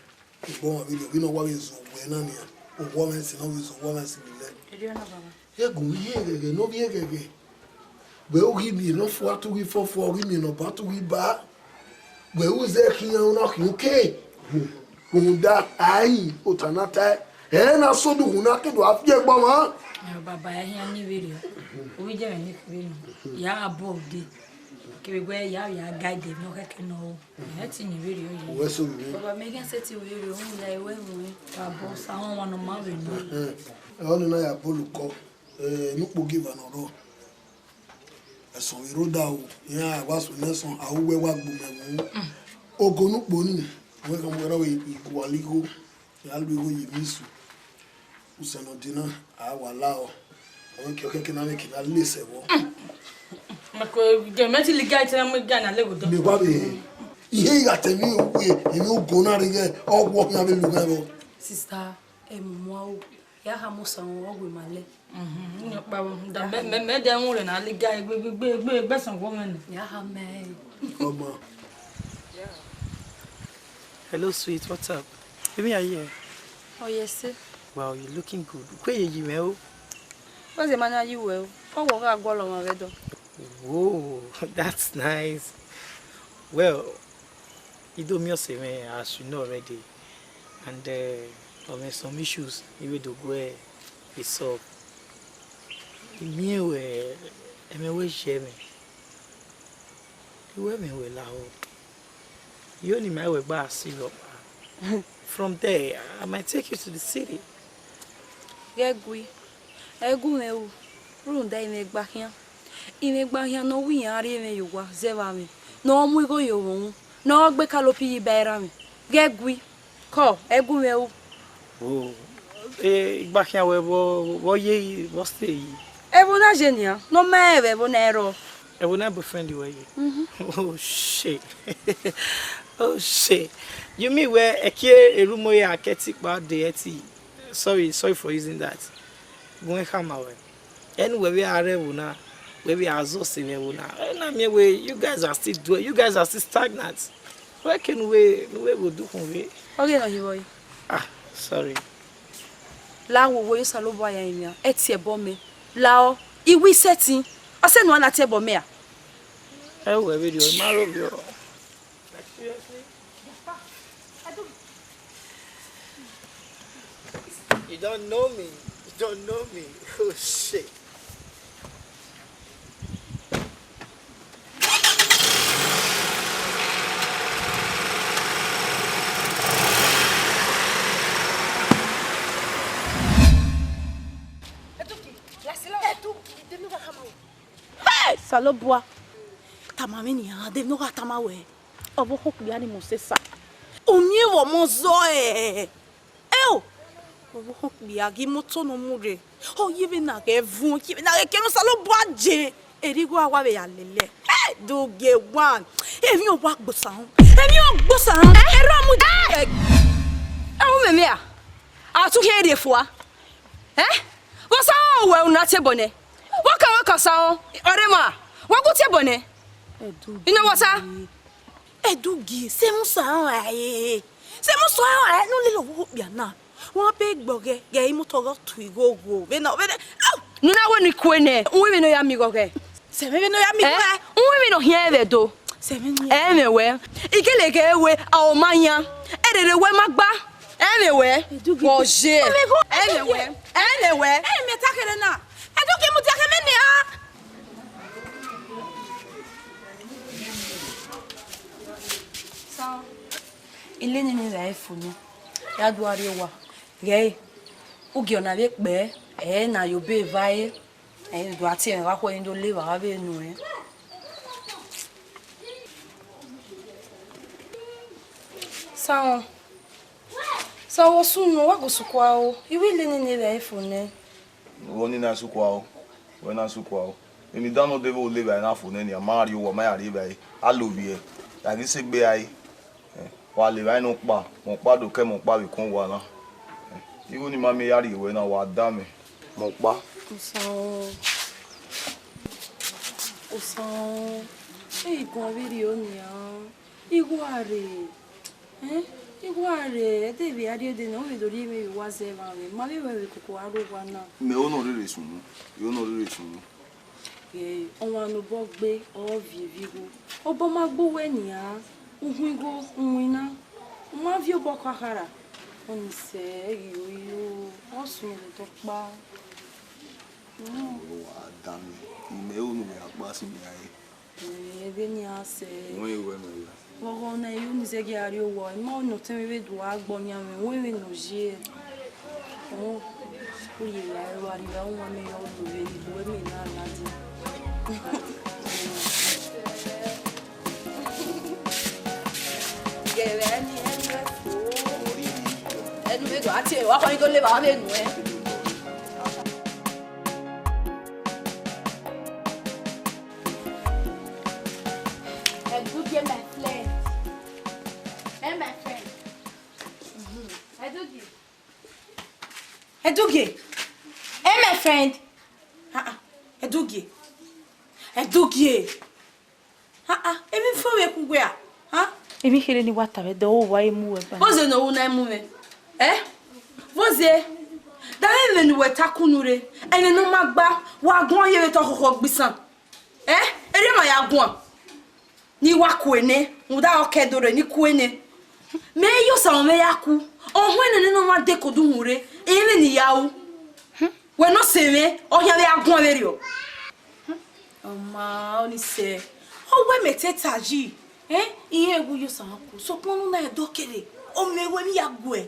Egbe ọmwa vberriọ, vbene ọ wa vbe zẹ owẹ na nian, owẹ ọmwa ẹse ne ọ vbe zẹ owẹ ọmwa ẹse vbe lẹ. Erriọ na, baba. Ẹ gu vbe iye ghẹghẹ ne ọ vbe iye ghẹghẹ. Wẹ u ghi miẹn ne ọ fua te u ghi fọfua, u ghi miẹn ne ọ ba te u ghi ba. Wẹ u zẹ khian, u na khian uke. Rhunmwuda, a rin ota na tae. Ẹ na sẹ odukhunmwu na ke do a fi ẹgbẹ ọmwa. Ẹ, baba, ẹ hian ni vberriọ. Ovbi iye mwẹ ni vberriọ. Ya gha bọ ude. Kevbe wẹ ya, ya guide ne ọ khẹke nọ o. Ẹ ti ni vberriọ ye. Uwẹ so vbe. Baba, mẹ khian sẹtin vberriọ, rhunmwuda ẹwẹ ẹvbo. Baba, Osa họn ọmwa ne ọ ma vbe nọ. Ẹ, ọnii na ya bọlọ ukọ. Ẹ, ne ukpo gie eva ne ọ rrọọ. Ẹsọn vbe rre odaro, iran wa sunu ẹsọn, a ru wẹ wa gbe mẹ ẹvbo. Ogo ne ukpo nii, wẹ gha mu ẹre vbe igualigho, ya lu igho ye emwi isu. Usẹ ne ọ die na, a wa la ọ. Ọ vbe ke ọkẹkẹ na vbe ke na le sẹ vbọ. Mẹ ko, mẹ ti liga ite na mu iga na le ghodọ. Mẹ wa vbe, ihe igha tẹ emwi owe, emwi ogo na rre ighẹ, ọ wọ khian vbe lu mwẹ vbọ. Sister, ẹ mu mu aro, ya khama Osa họn, ọ wẹ ma lẹ. Mhm, iyọkpa vbọ. Da mẹ, mẹ, mẹ de ẹmwẹ urre na liga egbe, egbe, egbe, egbe, egbe ẹsọn wọ mwẹ nẹ. Ya khama ẹre. Ọmọ. Hello, sweet. What's up? Baby, are you here? Oh, yes, sir. Wow, you looking good. Kwe ye yi mwẹ o. What's the man you well? Ọ wọ gha guọlọ ọmwa vbe Ẹdo. Whoa, that's nice. Well, I do miẹn ọse mwẹ, as you know already. And uh, of some issues, I will do go resolve. I miẹn wẹ ẹmwẹ wẹ ye mwẹ. I wẹ mwẹ wẹ lahọ. I ho ne ima wẹ gba si rhọkpa. From there, I might take you to the city. Ghẹ gui, ẹ gu mwẹ ru, rhunmwuda imẹ gba khian. Imẹ gba khian ne ọ wẹ iran rhie mwẹ ye owa zẹ vbe amwẹ, ne ọ mu igho ye ovbunmwu, ne ọ gbe kalopi yi ba erha mwẹ. Ghẹ gui, kọ, ẹ gu mwẹ ru. O, e, I gba khian wẹ vbọ, vbọ ye yi, vbọ ste yi? Ẹvbo na ye nian, ne ọ ma rẹn vbe ẹvbo na rrọọ. Ẹvbo na boyfriend wẹ ye? Mhm. Oh shit. Oh shit. You mean wẹ ẹki erha umo ya ke ẹtin kpa de ẹtin? Sorry, sorry for using that. Gu mwẹ khama wẹ. Ẹnu wẹ vbe a rre ẹvbo na, wẹ vbe a zọ ọse vbe ẹvbo na. Ẹ na miẹn wẹ, you guys are still dwell, you guys are still stagnant. Wẹ ke ne uwẹ, ne uwẹ vbe odukhunmwu vbe? Ọ ghe ne ọ hi vbọ yi? Ah, sorry. La wo wo Osanobua ya rinmwian, ẹ tie ẹbọ mẹ. La ọ, I wi sẹtin, ọ sẹ ne uwa na tie ẹbọ mẹ a? Ẹ wẹ vberriọ, I ma rho vberriọ. Like, seriously? You don't know me. You don't know me. Oh shit. Hey, Osanobua. Tama mwẹ nian, de ne ọ gha tama wẹ. Ọvbokhan okpia ni mọ sẹ esa. U miẹn vbe ọmọ zọ ẹe. Eo! Ọvbokhan okpia ghi moto ne ọ mu rre. Ọ ye vbene a ghẹ vuọn, ye vbene a ghẹ kẹ ne Osanobua je. Erha igho a wa vbe ya lele. Hey, do get one. Emwi ọ wa gbosa họn. Emwi ọ gbosa họn. Erha mu. Ẹ u mẹmẹ a? A tu khian rhie fua. Ẹ? Vbọ sa họn wẹ u na tie ẹbọ nẹ? Vbọ ka wẹ ka sa họn? Ọrema, wa gu tie ẹbọ nẹ? Inu wọ sa? Ẹdugie, sẹ musa ọnrẹn rae, sẹ musa ọnrẹn rae ne ọ lele ọvbokhan okpia na. Wa be gbọghẹ, ghẹ imoto ghe ọ tu igho gho vbene, vbene. Au! Ne u na wẹ ne I kue nẹ, u wẹ vbene ọ ya miẹn igho ghẹ. Sẹ mwẹ vbene ọ ya miẹn igho ghẹ. U wẹ vbene ọ khian vbe Ẹdo. Sẹ mwẹ ni. Ẹ mwẹ wẹ, I gele ghẹ wẹ, a ọ ma yan. Ẹrere wẹ ma gba. Ẹ mwẹ wẹ. Ẹdugie. Wọ ye. Ẹ mwẹ wẹ. Ẹ mwẹ wẹ. Ẹ mẹ ta kherhe na. Ẹdugie, mudia khẹ mwẹ nian. Sa, I lele nene evbare fo nẹ, ya do rrie owa. Ghẹ ẹre, ugie ọna vbe kpẹẹ, ẹ na ye obọ eva ẹre, ẹ do a tie ẹmwẹ gha khuẹ ne I do le evbare vbe nuẹn. Sa, sa, ọ sunu, wa gu sukua o, I wi lele nene evbare fo nẹ. Wẹ ọni na sukua o, wẹ na sukua o. Emwi dan ne ọ de vbe ole evbare na fo nẹ nian, ma rrie owa, ma ya rrie evbare, a lovbiẹ, ya ghi sẹ egbe rae. Eh, wa le evbare nọkpa, mẹ ọkpa do kẹ mẹ ọkpa vbe kọn owa na. Eh, igho ne ima miẹn ya rrie ruẹ na, wa danmwẹ. Mẹ ọkpa. Osan o, Osan o, ẹ i guan vberriọ nian, igho a rre. Ẹn, igho a rre, ẹdẹ vbe a rrie dee nẹ, ọ vbe do rhie mwẹ vbe owa zẹ vbe amwẹ, ma vbe ruẹ vbe koko a rre owa na. Mẹ ho ne ọ rherhe sunu, I ho ne ọ rherhe sunu. Ẹ, ọmwa ne obọ gbe, ọ viọ evbigho. Obọ ma gbe uwẹ nian, u hu igho, u winna, u ma viọ obọ kha khara. Ọni sẹ, ẹghi ro iro, ọ sunu vbe otọ ọkpa. Wa danmwẹ, imẹ ho ne uwẹ a kpa sin mẹ rae. Ẹ, vbene a sẹ. Wẹ i wẹ mẹ ya. Ọghọ ne Eunice ghi a rrie owa, ima ọnọtẹn mwẹ vbe do a gbe ọyan mwẹ, wẹ vbene ọ ye. Ọ, u rhie ra, ẹ wa rhie ra, u wa mẹ ya, u do vbe ni, wẹ mẹ na ladi. Gẹvbe ẹni, ẹni rẹ fo. Ẹnu vbe do a tie, wa kọrin do le ba vbe nuẹn. Ẹdugie, my friend. Hey, my friend. Ẹdugie. Ẹdugie. Hey, my friend. Ah, ah. Ẹdugie. Ẹdugie. Ah, ah. Emwi fo vbe ku wẹ a? Ah? Emwi kherhe ne I wa ta vbe Ẹdo, ọ wa mu wẹ ba. Vbọzẹ ne ọ ru na mu mwẹ? Eh? Vbọzẹ? Danmwẹ ẹmwẹ ne uwẹ ta kunu rre, ẹmwẹ ne ọ ma gba, wa guan ye vbe te ọ khọkhọ gbe isan. Ẹ, erriọ ma ya guan. Ne I wa kue nẹ, rhunmwuda ọ ke do rre ne I kue nẹ. Mẹ i ye Osanmwẹ ya ku, ọ huẹn nene ne ọ ma dẹ eko do uhunmwu rre, ẹmwẹ ne I ya ru. Wẹ ne ọ sẹ mwẹ, ọ khian vbe a guan vberriọ. Ọ ma, Ọnisẹ, ọ wẹ mẹ te ta yi, ẹ, irẹn wu ye Osanmwẹ ku, sokpan ne u na ẹdẹ ọ kere, ọ mẹ wẹ ne I ya guẹ.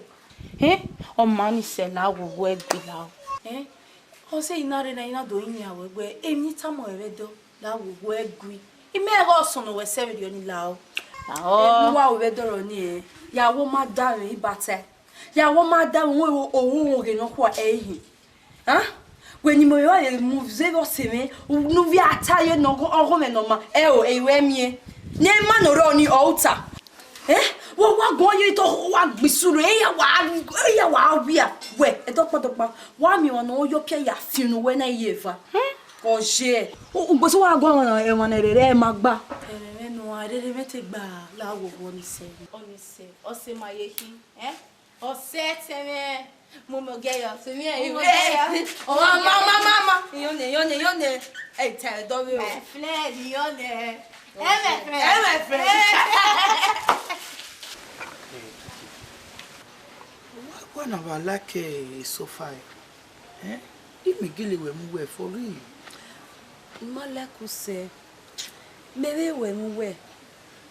Ẹ, ọ ma, Ọnisẹ, la wo wẹ gbe la o. Ẹ, ọ sẹ I na rre na, I na do yin wẹ wẹ, emwi ne I tama ruẹ vbe ẹdẹ, la wo wẹ gui. I mẹ ẹghẹ ọsọn ne wẹ sẹ vberriọ ni la o. Lahọ. Ẹ, ne uwa ru vbe ẹdẹ ọrọ ni, ẹ, ya wo ma da mwẹ ibatẹ. Ya wo ma da mwẹ, owo owo ghe nọkhua ẹ i hin. Wẹ ne imẹ vbe mu zẹ vbe ọse mwẹ, ne u vbe a ta ye ne ọghọ-, ọghọ mwẹ ne ọ ma, ẹ o, ẹ i ruẹ miẹn. Ne ẹ ma ne ọ rrọọ ni, ọ ru ta. Ẹ, wa wa guan ye te ọ wa gbe isu rre, eya wa, eya wa wia. Wẹ, ẹdọkpa dọkpa, wa miẹn ọmwa ne ọ yọ pian ya fian unu wẹ na ye eva. Ọ ye. U, ugbẹn sẹ wa guan ọmwa ne, ọmwa ne rere ma gba. Ẹmwẹ mwẹ nọ, a rere mwẹ te gba, la wo wẹ Ọnisẹ. Ọnisẹ, ọse ma ye khin, ẹ? Ọse ẹtẹn mwẹ, mu mẹ ogie yọ, sẹ mwẹ iwe. Ọma, ọma, ọma, ọma. Iyọnẹ, iyọnẹ, iyọnẹ. Ẹ, ta ẹdọ vbe o. My friend, iyọnẹ. Ẹ, my friend. Ẹ, my friend. Wa, wa na wa like, eh, sofa, eh? Eh? I miẹn gele wẹ mu wẹ for real. I ma like u sẹ. Mẹ vbe wẹ mu wẹ.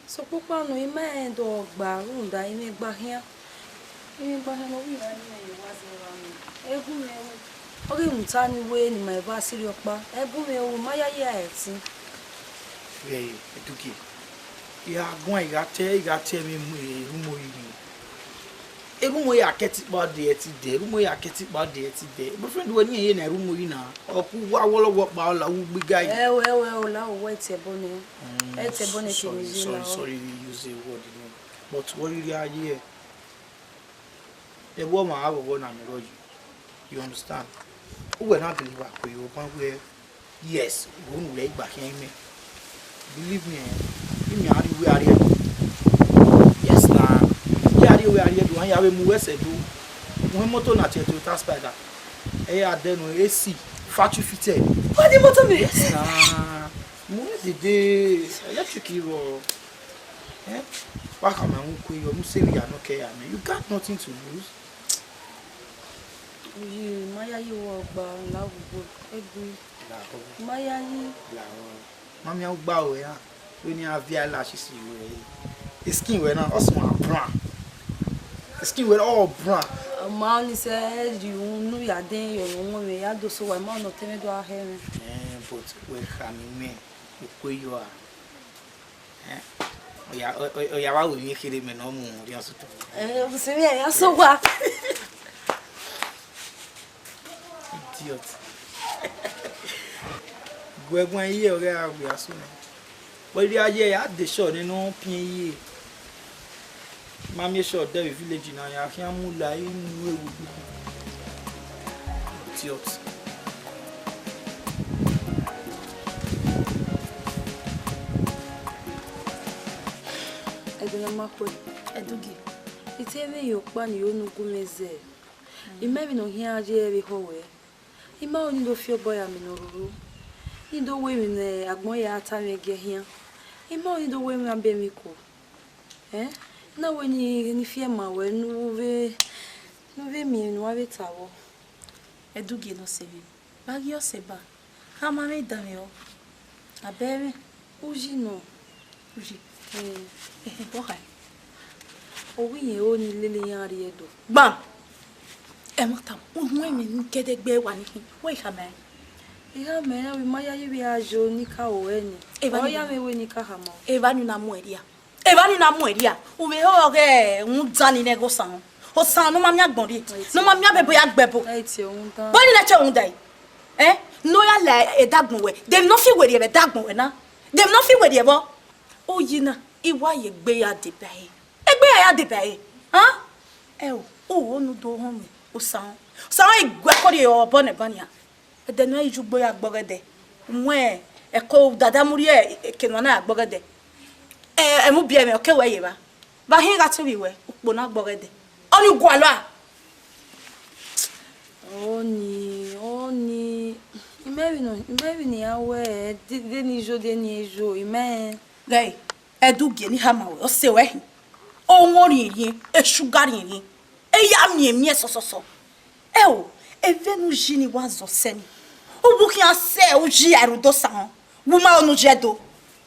Sokpan ukpọn nọ, I ma rẹn do gba rhunmwuda imẹ gba khian. Imẹ gba khian ne ọ ghi ra imẹ ye owa zẹ evba nọ. Ẹ gu mwẹ ru. Ọ ghi rhunmwuda ne uwẹ ne ima eva sirri ọkpa. Ẹ gu mwẹ ru, ma yayi a ẹtin. Vbe Ẹdugie, I gha guan, I gha te, I gha te ẹmwẹ mu, eh, erhunmwu ori ni. Erhunmwu ya kẹtin kpa de ẹtin dẹ, erhunmwu ya kẹtin kpa de ẹtin dẹ. Boyfriend wẹ ne irẹn ye na erhunmwu ori na, ọ ku wa wọlọwọ kpa, ọ la wu gbe igari. Ẹ o, ẹ o, ẹ o, la o, wẹ ẹtin ẹbọ nẹ. Mm, ẹtin ẹbọ nẹ, sorry, sorry, sorry, we use a word, you know. But wẹ rhirhi a ye, ẹvbo ọmwa gha ghọghọ na mẹ rrọọ yi. You understand? Uwẹ na gele wa kue ye obọ wẹ, yes, wẹ unu rẹ igba khian imẹ. Believe me, eh, imẹ a rhie uwẹ a rhie ẹdẹ. Yes na. Imẹ a rhie uwẹ a rhie ẹdẹ, a ya vbe mu uwẹ sẹ do. Uhẹn moto na tie Toyota Spider. Ẹ ya dẹ nọ, A C, factory fitted. Wẹ de moto mẹ? Yes na. Mu uwẹ dede, electric rọ. Eh? Wa khama ẹmwẹ uku yọ, mu se vbe ya nọ kẹ ya mẹ. You got nothing to lose. Uyi, ma yayi wọ gba la gbogbo, egbe. Lahọ. Ma yayi. Lahọ. Ma miẹn ugba ruẹ ra. Vbene a viọ eyelashes ruẹ. Skin ruẹ na, ọ sẹ brown. Skin ruẹ all brown. Ma ni sẹ ẹ rhie unu ya dẹ yọ ne ọ wẹ ya do sẹ uwa, ma nọ te mwẹ do a hẹ mwẹ. Eh, but wẹ khama imẹ, uku yọ a. Eh, ọ ya, ọ, ọ, ọ ya wa ru emwi kherhe mẹ ne ọ mu rhiọn sotọ. Eh, ọ sẹ vbe ya sẹ uwa. Idiot. Gu ẹguae iye ọghe a gu ya sunu. Wẹ rhie a ye a de shop nene ọ piẹn iye. Ma miẹn shop dẹ vbe village na, ya khian mu la inu ewu. Idiot. Ẹdẹ ne ma kue. Ẹdugie, I te mwẹ ye ọkpa ne I ho ne u gu mwẹ zẹ. I ma emwi ne ọ khian ye vbe ehọ ruẹ. I ma ho ne I do fi obọ ya mẹ ne ọ ruru. Ne I do ru emwi ne agbọn ya ta mwẹ gie khian. I ma ho ne I do ru emwi abọ emwi ko. Ẹn, na wẹ ne I, ne I fi ẹe ma ruẹ ne u vbe, ne u vbe miẹn emwi ne uwa vbe ta vbọ. Ẹdugie ne ọ sẹ mwẹ, vbe a ghi ọ sẹ ba? Khama mwẹ danmwehọ. Abẹ mwẹ. Uyi nọ. Uyi. Eh. Ehe, vbọ khae? Ọ wẹ irẹn ho ne I lele iran rrie Ẹdo. Gban! Ẹmwata, uhunmwu emwi ne I kẹdẹ gbe wa ni khin, wẹ I khama ẹn? I khama ẹn, ọ vbe ma yayi vbe a yo ne I ka ho ẹre ni. Evba ọ ni ya mwẹ wẹ ne I ka khama. Evba ni u na mu ẹre rria. Evba ni u na mu ẹre rria. U vbe ho ọghe rhunmwuda ni nẹ ẹghẹ Osan. Osan ne ọ ma miẹn agbọn rrie. Ne ọ ma miẹn abẹbo ya gbe ẹbo. Ẹ i tie rhunmwuda. Wẹ ni na tie rhunmwuda ẹre. Ẹn, ne ọ ya la ẹdagbọn ruẹ, de emwi ne ọ fi werriẹ vbe ẹdagbọn ruẹ na? De emwi ne ọ fi werriẹ vbọ? Uyi na, I wa ye egbe ya deba ẹre. Egbe ya ya deba ẹre. An? Ẹ o, u ho ne u do họn mwẹ, Osan. Osan i gu ẹko rrie obọ nẹ ẹban nian. Ẹdẹ ne ọ i ye ugbo ya gbe ọghẹdẹ. Mu ẹko dada mu rrie eke ne ọ na ya gbe ọghẹdẹ. Ẹ, ẹmwẹ ubiẹmwẹ, ọ ke wẹ ye evba. Vbe a hin gha te ovbi wẹ, ukpo na gbe ọghẹdẹ. Ọni u gualọ a? Ọni, ọni, imẹ vbe nọ, imẹ vbe ne iran wẹ, de, de ni yo, de ni yo, imẹ. Ghẹ, Ẹdugie ne I hama ruẹ, ọ sẹ ruẹ hin. Ọmọ riẹnriẹn, esuga riẹnriẹn, eya miẹnmiẹn sọsọsọ. Ẹo, ẹvbo ne u yi ni wa zọ sẹ ni. Uwu khian sẹ u yi a rre odọ sa họn. Wu ma ọnu ye do.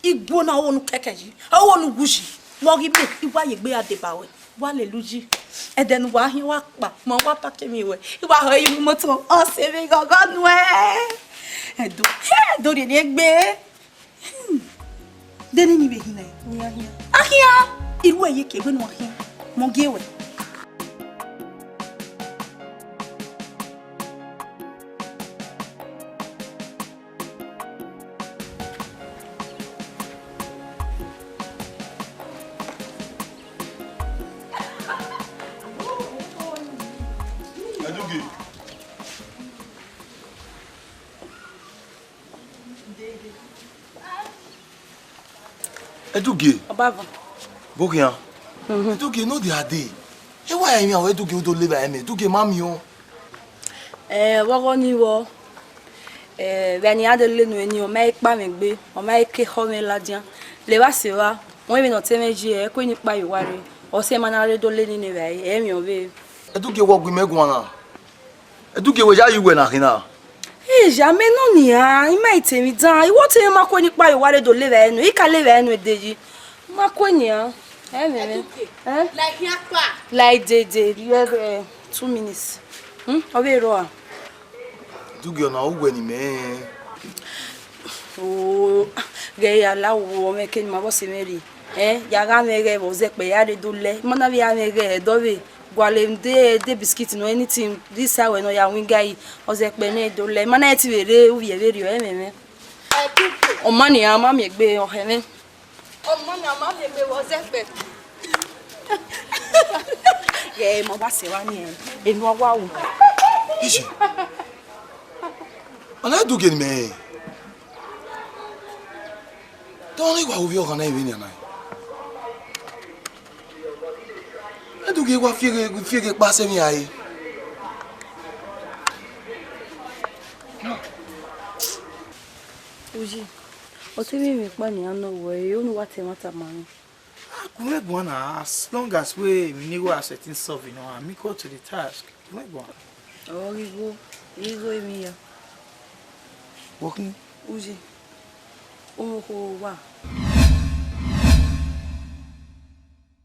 Iguo na ọvbọ ne u kẹkẹ yi, ọvbọ ne u wu yi. Vbe ọ ghi miẹn, I wa ye egbe ya deba ruẹ. Wa lele uyi. Ẹdẹ ne uwa hin wa kpa, ma wa pake emwi ruẹ. I wa họe ye imoto, ọ sẹ vbe ghọghọ nuẹ. Ẹdo, he, Ẹdo rhiẹnrhiẹn egbe. Hmm. De nene vbe hin nẹ? Nian, nian. A khian, I ru ẹre ke egbe ne uwa khian. Ma gie ruẹ. Ẹdugie. Ẹdugie. Ọbavban. Boghian. Mhm. Ẹdugie, no dia de. Ewa emwi aro Ẹdugie u do le vbe ẹmwẹ, Ẹdugie ma miẹn. Ẹ, vbe ọghọ ni vbọ, ẹ, vbe ne iran de lele enu eni, ọ ma i kpa mwẹ egbe, ọ ma i ke ekhọe mwẹ ladian. Levba sẹ evba, wẹ vbene ọ te mwẹ yi, ẹ, ku enikpa ye owa rre, ọ sẹ ma na rre do lele nene evbare, ẹ, emwi ọ vbe. Ẹdugie, wẹ ọ gu imẹ guan na? Ẹdugie, wẹ ya ye uwẹ na khin na? Eya, mẹ nọ nian, I ma i te emwi dan, I wẹ ọ te mwẹ ma ku enikpa ye owa rre do lele evbare enu, I ka lele evbare enu dede yi, ma ku nian, ẹ, mwẹ mwẹ. Ẹdugie, ẹ? Like yan kpa. Like dede, ẹ, two minutes. Hmm, ọ vbe rrọọ a? Ẹdugie, ọna uwẹ ne imẹ rẹn. Oo, ghẹ ya la wo mwẹ ke ne ima vbe ọse mwẹ rre. Ẹ, ya gha mwẹ ghẹ vbe ọ zẹ kpẹ ya rre do lẹ. Ima na vbe ya mwẹ ghẹ ẹdẹ ọ vbe gualọ de, de biscuit nọ, anything, this side wẹ nọ ya winga yi, ọ zẹ kpẹ ne do lẹ. Ima na ti vbe rre uvbiẹ vberriọ, ẹ mwẹ mwẹ. Ọ ma nian, ma miẹn egbe, ọ hẹ mwẹ. Ọmọ na ma miẹn egbe vbe ọ zẹ kpẹ. Ghẹ, ma wa sẹ evba nian, enu ọ wa ru. Iye. Ọna Ẹdugie ne imẹ rẹn. Te ọ rẹn wa ovbi ọghan na vbenian na. Ẹdugie wa fieghe, fieghe kpa sẹ emwi rae. Uyi, ọ te mwẹ emwi kpa nian nọ wẹ, unu wa ta ẹmwata ma mwẹ. A gu mwẹ guan na, as long as wẹ emwi ne I ru a sẹtin solve nọ, I'm equal to the task. Gu mwẹ guan. Ọ ghi gho, ghi gho emwi ya. Wọ khin? Uyi, u mwẹ okhuo wa.